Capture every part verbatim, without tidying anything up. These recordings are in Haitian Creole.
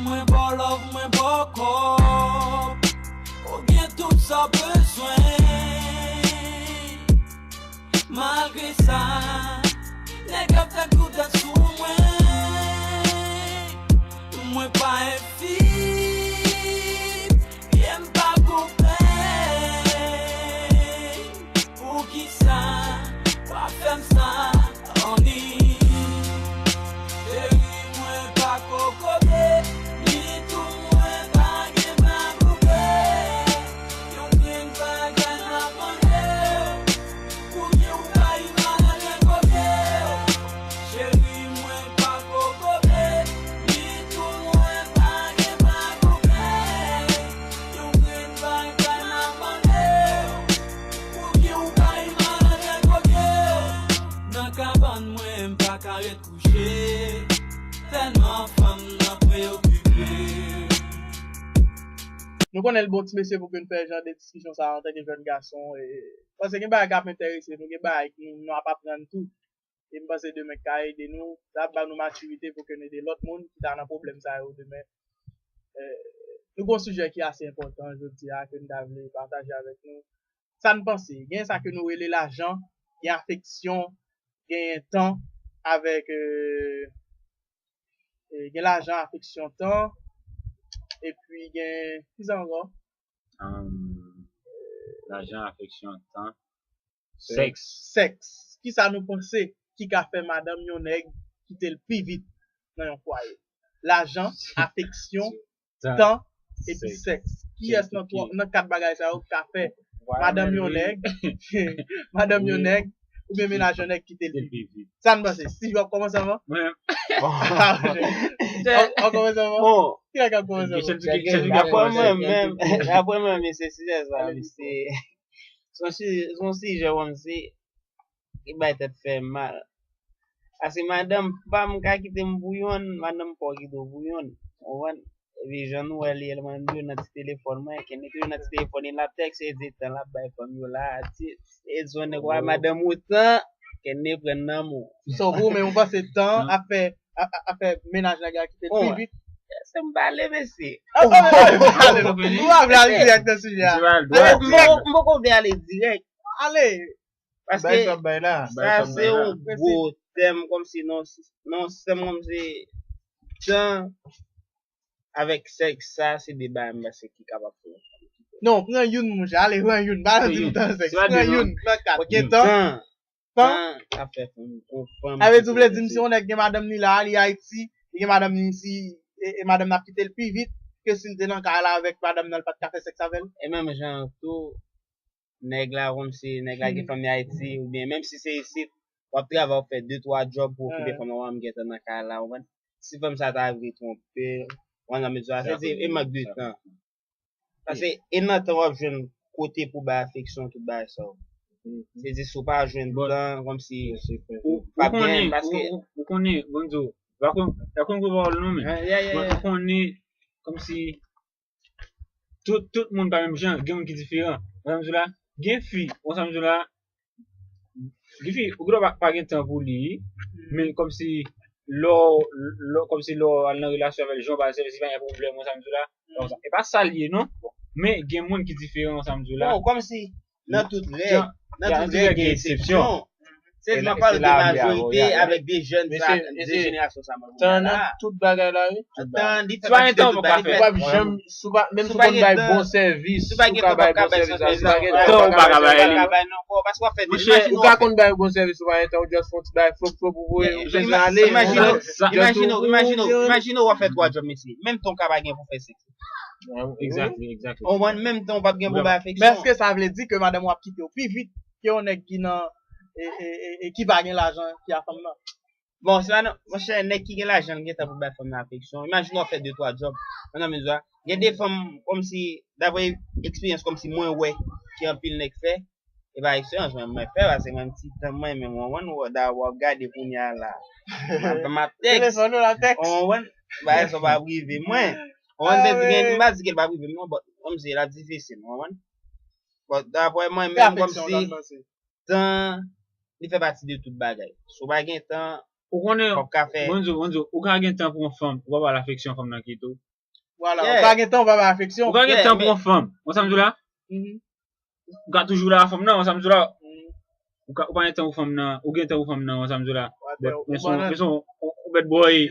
Mwen ba w love, mwen ba w kòb. Ou gen tout sa w bezwen. Malgre sa, nèg ap fè koudèt sou mwen. Mwen pa enfim, pye m pa koupe. Poukisa w ap fè m sa, honey? Cheri, mwen pa kokobe, ni tou mwen pa gen pa koupe. Yon grenn bagay m ap mande w, pou ke w pa imajine kote w. Cheri, mwen pa kokobe, ni tou mwen pa gen pa koupe. Yon grenn bagay m ap mande w, pou ke w pa imajine kote w. Nan kabann mwen, m pa ka ret kouche, tèlman fanm nan preyokipe. Nou konnen l bon ti mesye pou ke n fè jan de diskisyon sa a antanke jèn gason. E, paske gen bagay k ap enterese nou, gen bagay ki nou ap aprann tou. E m panse demen ka ede nou, sa ap ba nou matirite pou ke n ede lòt moun ki ta nan pwoblèm sa yo demen. E, nou gen yon sijè ki ase enpòtan jodi a ke n ta vle pataje avèk nou. Sa n panse? Gen sa ke nou rele lajan, gen afeksyon, gen tan avèk, e, e, gen lajan, afeksyon, tan, epi gen, ki sa ankò? Ahn, lajan, afeksyon, tan, sèks. Sèks. Kisa nou panse ki ka fè madanm yon nèg kite l pi vit nan yon fwaye? Lajan, afeksyon, tan, epi sèks. Kiyès nan twa, nan kat bagay sa yo ki ka fè madanm yon nèg, madanm yon nèg, oubyen mennaj yon nèg kite l pi vit? Sa n panse? Steve, w ap kòmanse anvan? Mwen. W ap kòmanse anvan? Bon. Ki nèg k ap kòmanse anvan? Daprè mwen menm, daprè mwen menm, se sijè sa, se, se yon si-, se yon sijè kòmsi ki bay tèt fè mal. Paske madanm pa m ka kite m pou yonn, madanm pa w kite w pou yonn. Ou konprann? Epi jan nou wè li, l mande yo nan ti telefòn mwen, Kenny toujou nan ti telefòn, e l ap tèks, e di tan l ap bay fanm yo la, ti, e di yon nèg w a madanm ou tan, Kenny pran nan men w. So, pou ou menm, ou panse tan ap fè, ap, ap, ap fè mennaj nèg la kite l pi vit? Se m pale, mesye. Ou pa vle al dirèk nan sijè a. Ale, m poko, m poko vle ale dirèk. Ale. Paske sa se yon gwo tèm, kòmsi nan, nan sistèm kòmsi tan avèk sèks, sa se de bagay m panse ki kapab fè. Non, pran youn, monchè. Ale, pran youn. Pa di m tan sèks. Pran youn nan kat. Gen tan. Tan. Tan ap fè fanm, yon fanm. Sa vle di, ou vle di m si yon nèg gen madanm li la, li Ayiti, li gen madanm li isi, e, e madanm nan ap kite l pi vit ke si l te nan kay la avèk madanm nan, l pa t ka fè sèks avè l? E menm jan tou, nèg la, kòmsi nèg la gen fanmi Ayiti, oubyen menm si se isit, w ap travay, w ap fè de, twa djòb pou okipe fanm nan, w ap gentan nan kay la, ou konprann? Si fanm sa ta vle twonpe, w konprann sa m vle di a, se di, e mank de tan. Paske e nan tan w ap jwenn kote pou bay afeksyon, tout bagay sa yo. Se di, si w pa jwenn tan, kòmsi ou p ap gen, paske ou konnen, bon, di w, pa konn, pa konn gwo pawòl non, men ou konnen, kòmsi tout, tout moun pa menm jan, gen moun ki diferan. Ou sa m di w la, gen fi, ou sa m di w la, gen fi, ou gendwa pa, pa gen tan pou li, men kòmsi lè w, lè w, kòmsi lè w al nan relasyon avè l, jan w ba l sèvis, li pa gen pwoblèm, ou sa m di w la. E pa sa l ye, non. Men gen moun ki diferan, ou sa m di w la. Bon, kòmsi nan tout règ, nan tout règ gen eksepsyon. Se di m ap pale de majorite avèk de jèn sa, de jenerasyon sa mwen la. Tan nan tout bagay la, wi. Tan, li fè pati de tout bagay, li fè. Ou p ap janm, si w pa, menm si w konn bay bon sèvis, si w ka bay bon sèvis la, si w pa gen tan, ou pa ka bay li. Monchè, ou ka konn bay bon sèvis, ou pa gen tan, ou just fè yon ti bagay flop flop, ou voye, ou fè sa ale. Imajine w, imajine w, imajine w, imajine w ap fè twa djòb, mesye. Menm tan w ka pa gen pou fè sèks. Exactly, exactly. Ou konprann? Menm tan w p ap gen pou bay afeksyon. Men èske sa vle di ke madanm ou ap kite w pi vit ke yon nèg ki nan, e, e, e, e ki pa gen lajan ki a fanm nan? Bon, se pa nan, monchè, nèg ki gen lajan, l gen tan pou bay fanm nan afeksyon. Imajine w ap fè de, twa djòb. Pandan mezwa, gen de fanm, kòmsi, daprè eksperyans, kòmsi mwen wè, ke anpil nèg fè, e pa eksperyans, mwen, mwen fè, paske mwen, ti tan mwen, men mwen, mwen, w, da, w ap gade kounye a la. M ap, m ap tèks. Telefòn ou la tèks. Ou konprann? Bagay sa pa prive mwen. Ou konprann? M pa di ke l pa prive m, non, but, kòmsi, l ap difisil, ou konprann? But, daprè mwen, menm kòmsi, tan, li fè pati de tout bagay. Si w pa gen tan, ou konnen, w ap ka fè. Bon, di w, bon, di w, ou ka gen tan pou yon fanm, ou pa ba l afeksyon, fanm nan kite w. Vwala, ou pa gen tan, ou pa bay afeksyon. Ou pa gen tan pou yon fanm. Ou sa m di w la? Ou ka toujou la fanm nan, ou sa m di w la? Ou ka, ou pa gen tan pou fanm nan, ou gen tan pou fanm nan, ou sa m di w la? Men se yon, men se yon, yon bad boy.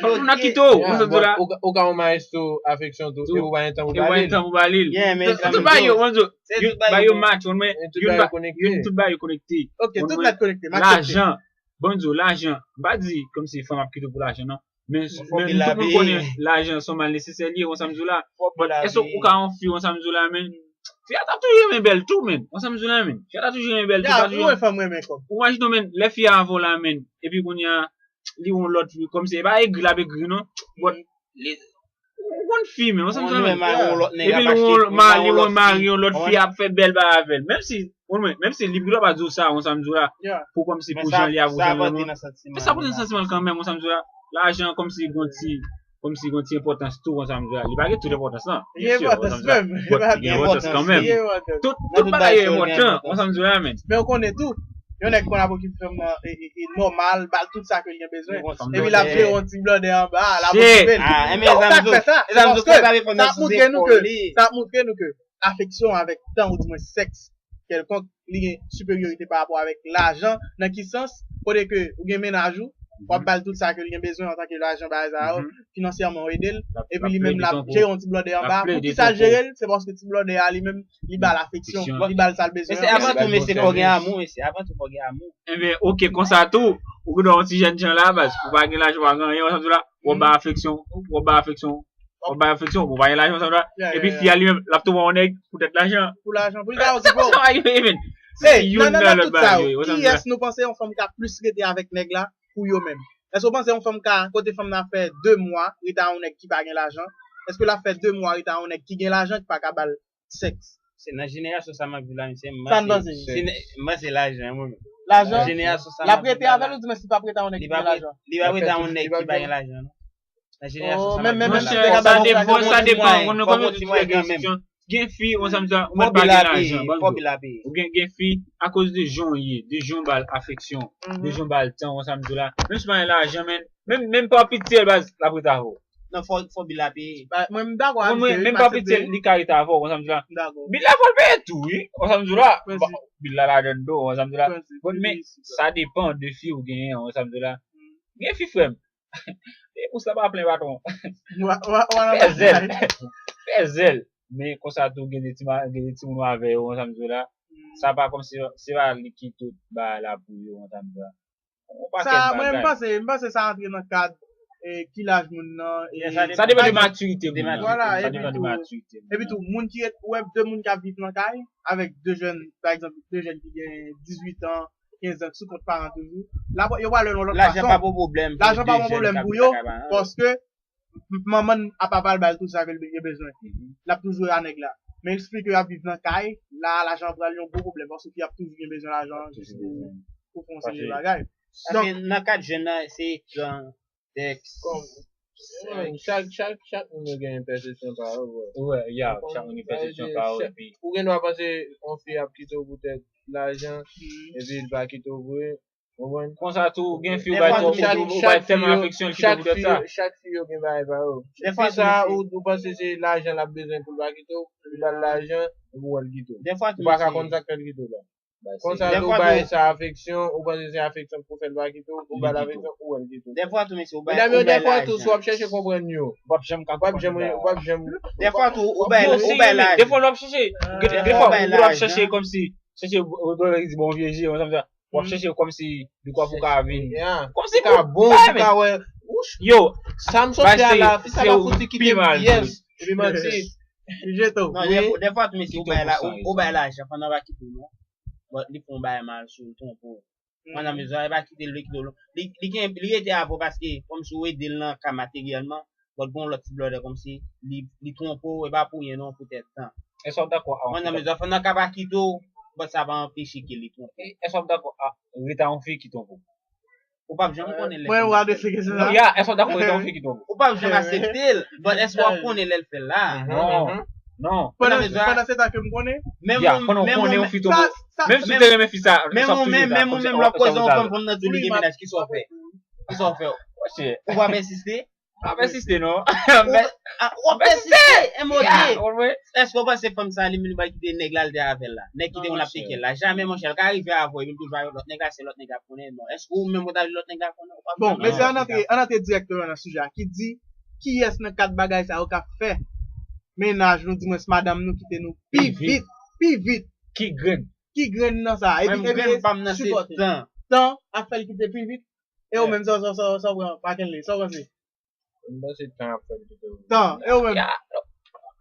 Fanm nan kite w, ou sa m di w la? Ou ka yon maestro afeksyon tou, e ou pa gen tan pou ba li l. Tout bagay yo, mwen di w, ba yo match, ou men, tout bagay yo konekte. Ok, tout nèt konekte, m aksepte. Lajan, bon, di w, lajan, m pa di kòmsi fanm ap kite w pou lajan, non. Men, men tout moun konnen lajan se yon mal nesesè li ye, ou sa m di w la? But èske ou ka yon fi, ou sa m di w la, men? Fi a t ap toujou renmen bèl tou, men. Ou sa m di w la, men? Fi a t ap toujou renmen bèl tou, pa toujou. Ou imajine w, men, lè fi a avè w la, men. Epi kounye a, li wè yon lòt fi, kòmsi, e pa egri l ap egri, non. But, li, ou konn fi, men, ou sa m di w la, men? Epi li wè yon mari, yon lòt fi ap fè bèl bagay avè l. Menm si, ou men, menm si li pi dwa pa di w sa, ou sa m di w la, pou kòmsi, pou jan li a, pou jan li a. Men sa pote nan santiman l kanmenm, ou sa m di w la. Lajan kòmsi gon ti, kòmsi gon ti enpòtans tou, ou sa m di w la. Li pa gen tout enpòtans lan. Li gen enpòtans menm. Li gen enpòtans kanmenm. Tout, tout bagay yo enpòtan, ou sa m di w la, men. Men ou konnen tou, yon nèg konn ap okipe fanm nan, e, e, e nòmal, ba l tout sa ke l gen bezwen. Epi l ap jere yon ti blòdè anba, l ap okipe l. Donk, sa k fè sa, se paske sa ap moutre nou ke, sa ap moutre nou ke afeksyon avèk tan, oudimwen sèks kèlkonk, li gen siperyorite pa rapò avèk lajan. Nan ki sans? Kote ke ou gen mennaj ou, w ap ba l tout sa ke l gen bezwen antanke lajan, bagay sa yo, finansyèman ou ede l, epi li menm l ap jere yon ti blòdè anba. Poukisa l jere l? Se paske ti blòdè a li menm, li ba l afeksyon, li ba l sa l bezwen an. Men se avan tou, mesye, fò gen amou, mesye. Avan tou, fò gen amou. Ebyen, ok, konsa tou, ou gen yon ti jèn jan la, baz, ou pa gen lajan, ou pa gen anyen, ou sa m di w la, w ap ba afeksyon, w ap ba afeksyon, w ap ba afeksyon, ou pa gen lajan, ou sa m di w la. Epi fi a li menm, l ap tou pran yon nèg poutèt lajan. Pou lajan, pou l ka okipe w. Sa va rive, men. Se youn nan lòt bagay yo, ou sa m di w la. Kiyès nou panse yon fanm ka plis rete avèk nèg la pou yo menm? Èske w panse yon fanm ka, kote fanm nan fè de mwa, rete a yon nèg ki pa gen lajan? Èske l ap fè de mwa, rete a yon nèg ki gen lajan, ki pa ka ba l sèks? Se nan jenerasyon sa m ap viv la, mesye, m panse, se nè-, m panse lajan, mwen menm. Lajan? Jenerasyon sa m ap viv la. L ap rete avè l, oudimwen si l p ap rete a yon nèg ki gen lajan? Li p ap rete a yon nèg ki pa gen lajan, non. Nan jenerasyon sa m ap viv la. Monchè, sa depann, sa depann, ou konn konbyen moun ki fè gen kesyon. Gen fi, ou sa m di w la, ou mèt pa gen lajan, ban m di w. Ou gen, gen fi, akoz de jan w ye, de jan w ba l afeksyon, de jan w ba l tan, ou sa m di w la. Menm si w pa gen lajan, men, menm, menm pa w ap piti l, baz, l ap rete avè w. Non, fò, fò bil la peye. Mwen, m dakò avè w. Menm pa w ap piti l, li ka rete avè w, ou sa m di w la. Bil la fò l peye tou, wi, ou sa m di w la. Bil la ladan l tou, ou sa m di w la. Bon, men, sa depann de fi ou genyen, ou sa m di w la. Gen fi, frè m. E pou sa pa plen patwon. Fè zèl. Fè zèl. Men konsa tou gen de ti ma-, gen de timoun avè yo, ou sa m di w la. Sa pa kòmsi se pa li ki tout bagay la pou yo, ou sa m di w la. Yon pakèt bagay. Sa, mwen, m panse, m panse sa antre nan kad, e, ki laj moun nan, e, sa depann de matirite moun nan. Vwala, sa depann de matirite moun nan. Epi tou, moun ki ret, ou wè de moun k ap viv nan kay, avèk de jèn, pa egzanp, de jèn ki gen dizuit an, kenz an, sou kont paran toujou. L ap, yo pral wè yon lòt fason. Lajan pa yon pwoblèm pou yo, paske manman n ak papa l ba l tout sa ke l gen bezwen. L ap toujou a nèg la. Men eksplike yo ap viv nan kay, la, lajan pral yon gwo pwoblèm, paske fi ap toujou gen bezwen lajan jis pou, pou fè yon seri de bagay. Donk, nan kad jèn nan, se egzanp, sèks. Chak, chak, chak moun yo gen pèsepsyon pa yo, bro. Wi, ya, chak moun gen pèsepsyon pa yo, epi ou gen dwa panse yon fi ap kite w poutèt lajan, epi l pa kite w vre. Konprann? Konsa tou, gen fi ou bay twòp, ou bay tèlman afeksyon, l kite w poutèt sa. Chak fi yo gen bagay pa yo. Fi sa, ou, ou panse se lajan l ap bezwen pou l pa kite w, ou ba l lajan, epi w wè l kite w. Ou pa ka konn sa k fè l kite w la. Konsa tou, ou bay sa afeksyon, ou panse se afeksyon pou fè l pa kite w, ou ba l afeksyon, ou wè l kite w. Dèfwa tou, mesye, ou bay, medam yo, dèfwa tou, si w ap chèche konprann yo, w ap janm ka konprann yo. W ap janm, w ap janm. Dèfwa tou, ou bay, ou bay lajan. Dèfwa w ap chèche, dèfwa ou ap chèche kòmsi, chèche, w ap di bon vye je, konsa, w ap chèche kòmsi dekwa pou ka vin. Kòmsi pou ka bon, pou ka wè. Yo, sa m sot fè a la, fi sa pa fouti kite m, yes. Epi manti. Non, dèfwa tou, mesye, ou bay la, ou bay lajan, pandan w pa kite w, non. Bon, li fè yon bagay mal sou ou, twonpe w. Pandan mezon, li pa kite l, li kite w. Li, li gen, li rete avè w paske, kòmsi ou ede l nan ka materyèlman, bon, gon lòt ti blòdè kòmsi, li, li twonpe w, e pa pou ryen non, poutèt tan. Èske w ap dakò a yon fi? Pandan mezon, fanm nan ka pa kite w, bon, sa pa anpeche ke li twonpe w. Èske w ap dakò a rete a yon fi ki twonpe w? Ou p ap janm konnen lè. Mwen, w adrese kesyon sa. Ya, èske w dakò rete yon fi ki twonpe w? Ou p ap janm aksepte l, but èske w ap konnen lè l fè l la? Non, non. Pandan, pandan se tan ke m konnen. Ya, pandan w konnen yon fi twonpe w, menm si w te renmen fi sa, menm ou menm, menm ou menm, lè w ap koze yon fanm, fanm nan di w li gen mennaj, kisa w fè? Kisa w fè? Ou p ap ensiste? Pa pèsiste non. Ou ap pèsiste, M O T. Èske w panse fanm sa li menm li pral kite nèg la al te avè l la? Nèg ki te konn ap teke l la. Jamè monchè, l ka rive avè w epi l toujou avèk lòt nèg la, se lòt nèg la ap konnen non. Èske ou menm ou ta vle lòt nèg la konnen? Ou p ap konnen non. Bon, mesye, ann antre, ann antre dirèkteman nan sijè a. Ki di, kiyès nan kat bagay sa yo k ap fè mennaj nou, dimwens madanm nou kite nou pi vit, pi vit? Ki grenn? Ki grenn nan sa? Epi, epi, grenn pa m nan se sipòte. Tan. Tan ap fè l kite pi vit? E ou menm, sa, sa, sa, sa w pran, Marc Henley, sa w panse? M panse tan ap fè l kite ou. Tan, e ou menm? Ya,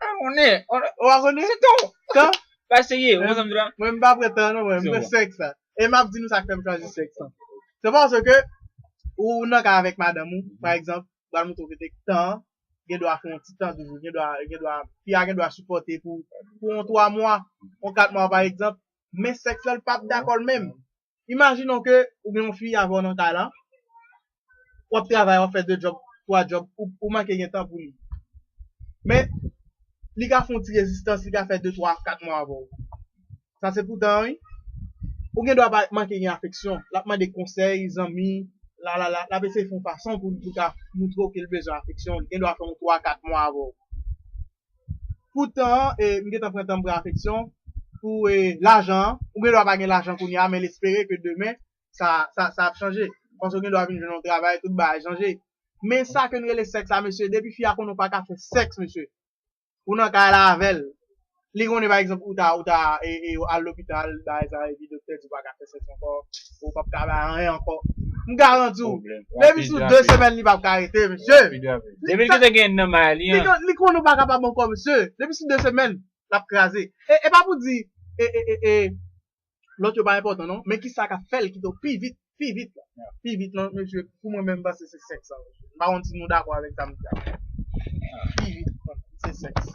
pa konnen. Ou pa konnen? Se tan. Tan? Pa serye, ou konn sa m di la? Mwen, m pa pran tan non, mwen, m pran sèks la. E m ap di nou sa k fè m chwazi sèks lan. Se paske ou nan kay avèk madanm ou, pa egzanp, pral montre w ke tan an gen dwa fè yon ti tan toujou, gen dwa, gen dwa, fi a gen dwa sipòte pou, pou yon twa mwa, yon kat mwa pa egzanp, men sèks la, l p ap dakò l menm. Imajinon ke ou gen yon fi avè w nan kay la, w ap travay, w ap fè de djòb, twa djòb, ou, ou manke gen tan pou li. Men, li ka fè yon ti rezistans, li ka fè de, twa, kat mwa avè w. Sa se pou tan an, wi. Ou gen dwa pa manke gen afeksyon. L ap mande konsèy, zanmi, la, la, la, l ap eseye fè yon fason pou, pou l ka montre w ke l bezwen afeksyon. Li gen dwa fè yon twa, kat mwa avè w. Pou tan an, e, m gentan pran tan m pran afeksyon. Pou, e, lajan an, ou gen dwa pa gen lajan kounye a, men l espere ke demen, sa, sa, sa ap chanje. Paske w gen dwa vin jwenn yon travay, tout bagay chanje. Men sa ke n rele sèks la, mesye, depi fi a konnen w pa ka fè sèks, mesye, ou nan kay la avè l. Li konnen, pa egzanp, ou ta, ou ta, e, e, al lopital, bagay sa, epi doktè di w pa ka fè sèks ankò, ou p ap ka bay anyen ankò. M garanti w, depi sou de semèn, li p ap ka rete, mesye. Depi l gentan gen nan may li, li konnen w pa kapab ankò, mesye. Depi sou de semèn, l ap kraze. E, e pa pou di, e, e, e, e, lòt yo pa enpòtan non, men kisa k ap fè l kite w pi vit, pi vit la? Pi vit lan, mesye, pou mwen menm, m panse se sèks la, mesye. M pa konn si nou dakò avèk sa m di a. Pi vit, se sèks.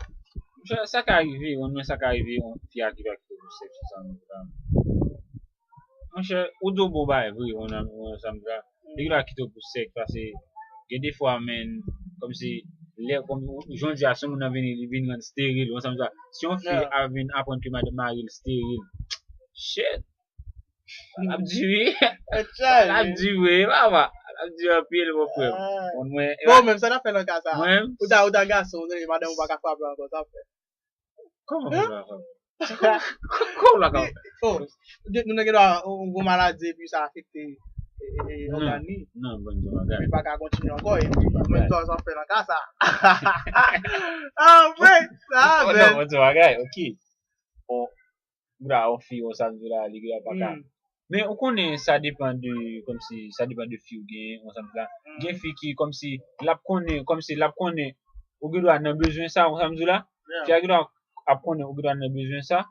Monchè, sa ka rive, ou konn sa ka rive, yon fi a ki pa kite w pou sèks, ou sa m di la. Monchè, ou di w bon bagay vre, ou konn sa m di la. Nèg la kite w pou sèks, paske gen de fwa, men, kòmsi, lè, kòm, jan w di a, si yon moun nan vini, li vin rann steril, ou konn sa m di la. Si yon fi a vin aprann ke madanm mari l steril, shit! L ap dire. L ap dire, papa. L ap dire anpil, mon frè. Bon, mwen, bon, menm sa n ap fè nan ka sa. Mwen, ou ta, ou ta gason, ou tande madanm ou pa ka frape ankò, sa w ap fè? Kòman ou pa ka frape? Kòman ou pa ka frape? Oh, nou gen dwa yon gwo maladi epi sa afekte, e, e, e, ògàn li. Non, bon, bon bagay. Li pa ka kontinye ankò, epi menm sa w ap fè nan ka sa. Ah, mwen, sa bèl. Bon, bon bagay, ok. Bon, bra, yon fi, yon sa m di la, li gen pa ka. Men ou konnen sa depann de, kòmsi, sa depann de fi ou genyen, yon sa m di la. Gen fi ki, kòmsi, l ap konnen, kòmsi, l ap konnen, ou gen dwa nan bezwen sa, yon sa m di la. Fi a gen dwa ap konnen, ou gen dwa nan bezwen sa.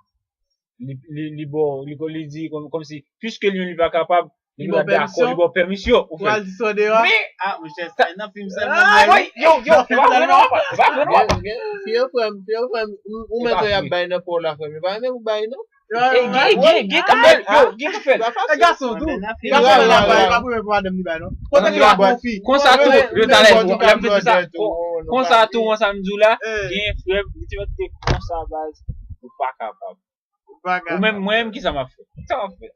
Li, li, li ba w, li, li di, kòm, kòmsi, piske li menm li pa kapab, li gen dwa dakò, li ba w pèmisyon, ou fè. Pral di sa deyò. Men, ah, monchè, sa nan fim sèlman. Ah, yo, yo, yo, pa pran non, pa pran non. Gen, gen, fye frè m, fye frè m, ou, ou mèt wè y ap bay nan pa w la, frè m, yo pa renmen pou bay non. E gen, gen, gen k ap fè l, yo, gen k ap fè l. E gason tou. Gason la bay, pa premye fwa madanm li bay non. Kote ki la pou fi? Konsa tou, yo talè, lè m te di sa, konsa tou, yon sa m di w la, gen frè m, li te mèt te konsa baz, ou pa kapab. Ou menm, mwen menm, kisa m ap fè? Kisa m ap fè?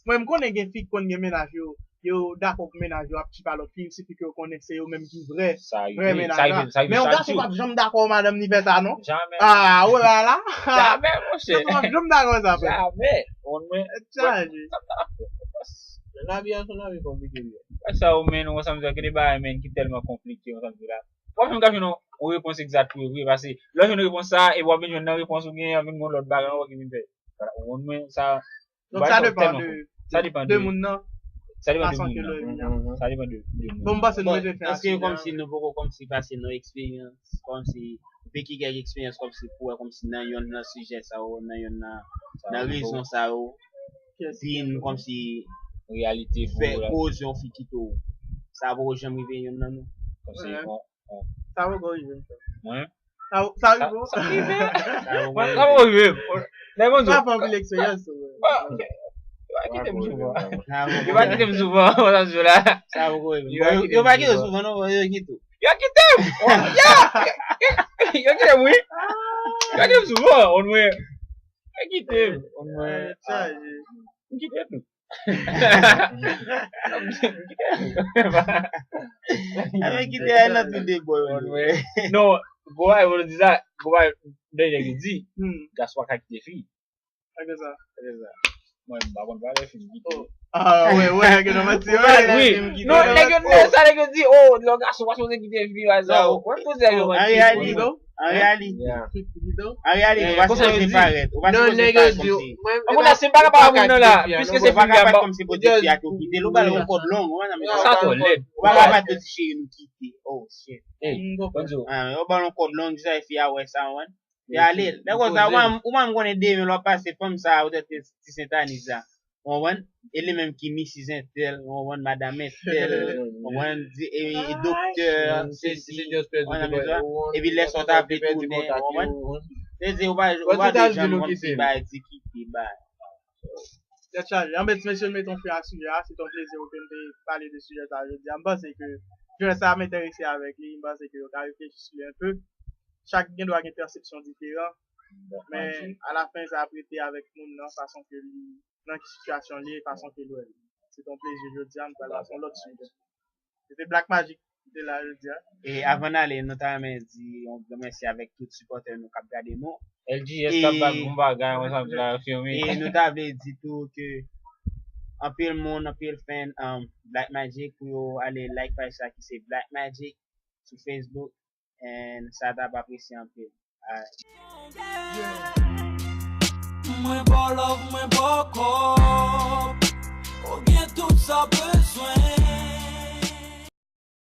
Mwen, m konnen gen fi ki konn gen mennaj yo, yo dakò pou mennaj yo ap tchipa lòt fi, sifi ke yo konnen se yo menm ki vrè, vrè mennaj la. Men yon gason p ap janm dakò madanm li fè sa, non. Jamè. Ah, oh là là. Jamè, monchè. Gason p ap janm dakò sa, frè. Jamè. Konn mwen. Tèt chaje. Lavi a se yon lavi konplike li ye. Sa ou menm, ou sanm kite bagay menm ki tèlman konplike, ou sanm la. W ap janm ka jwenn yon, yon repons egzak pou yo vre, paske lè w jwenn repons sa, e w ap vin jwenn nan repons ou genyen, vin gon lòt bagay ankò ki vin fè. Ou konprann mwen, sa, donk, sa depann de, sa depann de moun nan, sa depann de moun nan. Sa depann de, de moun nan. Bon, m panse nou mete fen a sijè a. Èske kòmsi nou poko kòmsi pase nan eksperyans, kòmsi veki kèk eksperyans, kòmsi pou wè kòmsi nan yonn nan sijè sa yo, nan yonn nan, nan rezon sa yo, vin kòmsi reyalite fè koz yon fi kite w. Sa poko janm rive yonn nan nou. Kòmsi, bon, Sa poko rive m, frè. Mwen? Sa, sa rive w? Sa rive m. Sa poko rive m. Lè bon, sa fè anpil eksperyans, wi. Yo pa kite m souvan. Yo pa kite m souvan, sa m di w la. Sa poko rive m. Yo pa kite w souvan, non, yo kite w. Yo kite m! Yo, yo, yo kite m, wi. Yo kite m souvan, on mwen. Yo kite m, on mwen. Yo kite m. Avè kite a nan tou de bò yo. Non, gwo bagay pou nou di sa, gwo bagay de nèg yo di, gason pa ka kite fi. Sa gen sa. Mwen, m pa konn valè fi m kite. Ah, wè, wè, gen nan manti, wè. Wi, non, nèg yo, sa nèg yo di, oh, lè w gason pa sipoze kite fi, pa sa. Wè, tout nèg yo manti. An reyalite, an reyalite, an reyalite, ou pa sipoze parèt, ou pa sipoze parèt kòmsi. An konn si m pa ka pa moun nan la, piske se fi m ap kòmsi pote fi a tou kite l, ou ba l yon kòd long, ou wè nan men sa twò lèd. Ou pa ka pa di cheri nou kite. Oh shit. Ou ba l yon kòd long, jis fi a wè sa, ou wè. Li ale. Lè konsa, ou pa, ou pa menm konnen demen lè w ap pase fanm sa a, ou tèt ti Sentaniz la. Ou konprann? E li menm ki misis entèl, ou konprann, madanm entèl, ou konprann, di- e, e doktè, sesi, ou konprann sa m di la? Epi lè sa w ta vle tounen, ou konprann? Se di, ou pa, ou pa janm konn si bay di kite bay. Tèt chaje. Anben, ti mesye, n mete yon fen a sijè a. Se te yon plezi pou ke n te pale de sijè sa a jodi a. M panse ke jènès sa a m enterese avèk li. M panse ke yo ka reflechi sou li enpe. Chak gen dwa gen pèsepsyon diferan. Men, alafen, sa ap rete avèk moun nan, fason ke li, nan ki sitiyasyon li ye, fason ke l wè l. Se te yon plezi jodi a, nou pral pase yon lòt sijè. Se te Black Magic ki te la jodi a. E avan n ale, nou ta renmen di yon gran mèsi avèk tout sipòtè nou k ap gade nou. L G S t ap bat bon bagay, mwen sa m di la, yo fèmen. E nou ta vle di tou ke anpil moun, anpil fan, um, Black Magic pou yo ale like paj sa ki se Black Magic sou Facebook. And sa t ap apresye anpil. Alright. Mwen ba w love, mwen ba w kòb. Ou gen tout sa w bezwen.